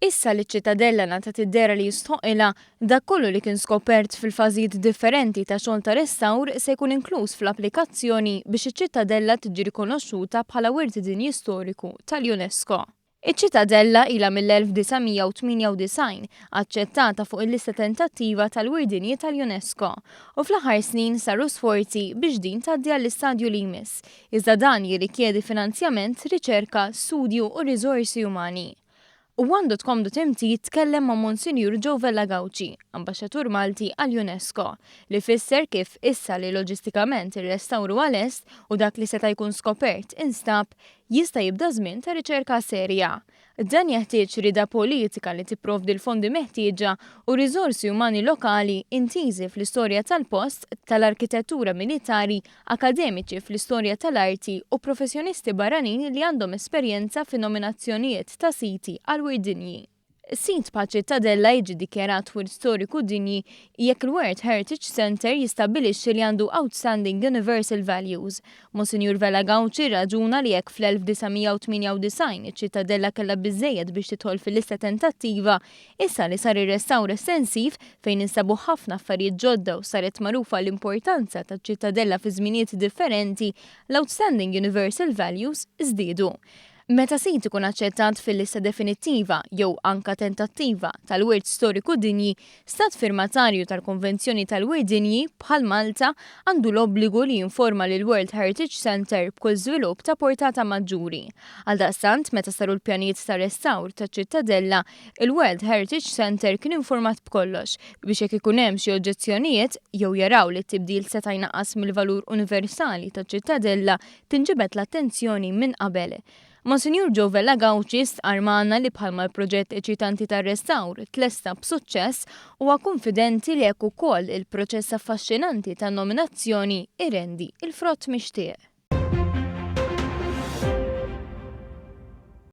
Issa li ċ-Ċittadella ngħatat id-dehra li jistħoqqilha, dak kollu li kien skopert fil-fażijiet differenti ta' xogħol ta' restawr se jkun inkluż fl-applikazzjoni biex iċ-Ċittadella tiġi rikonoxxuta bħala Wirt Dinji Storiku tal-UNESCO. Iċ-Ċittadella ilha mill-1998 aċċettata fuq il-lista tentattiva tal-Wirt Dinji tal-UNESCO u fl-aħħar snin saru sforzi biex din tgħaddi għall-istadju li jmiss, iżda dan jirrikjedi finanzjament, riċerka, studju u riżorsi umani. One.com.mt tkellem ma' Monsinjur Joe Vella Gauci, Ambaxxatur Malti għall-UNESCO, li fisser kif issa li loġistikament ir-restawr huwa lest u dak li seta' jkun skopert instab, jista' jibda żmien ta' riċerka serja. Dan jeħtieġ rieda politika li tipprovdi l-fondi meħtieġa u riżorsi umani lokali intiżi fl-istorja tal-post, tal-arkitettura militari, akademiċi fl-istorja tal-arti u professjonisti barranin li għandhom esperjenza fin-nominazzjonijiet ta' siti għal Wirt Dinji. Sit bħal Ċittadella jiġi dikjarat Wirt Storiku Dinji jekk il-World Heritage Centre jistabbilixxi li għandu Outstanding Universal Values. Monsinjur Vella Gauci rraġuna li jekk fl-1998 iċ-Ċittadella kellha biżżejjed biex tidħol fil-lista tentattiva, Issa li sar ir-restawr estensiv, fejn instabu ħafna affarijiet ġodda u saret magħrufa l-importanza taċ-Ċittadella fi żminijiet differenti, l-outstanding universal values żdiedu. Meta sit ikun aċċettat fil-lista definittiva, jew anka tentattiva, tal-Wirt Storiku Dinji, Stat firmatarju tal-Konvenzjoni tal-Wirt Dinji, bħal Malta, għandu l-obbligu li jinforma lill-World Heritage Centre b'kull żvilupp ta' portata maġġuri. Għaldaqstant, meta saru l-pjanijiet ta' restawr taċ-Ċittadella, Il-World Heritage Centre kien informat b'kollox biex jekk ikun hemm xi oġġezzjonijiet jew jaraw li t-tibdil seta' jnaqqas mill-valur universali taċ-Ċittadella tinġibed l-attenzjoni minn qabel. Monsinjur Joe Vella Gauci stqarr magħna li bħalma l-proġett eċitanti tar-restawr tlesta b'suċċess, huwa kunfidenti li hekk ukoll il-proċess affaxxinanti tan-nominazzjoni irendi l-frott mixtieq.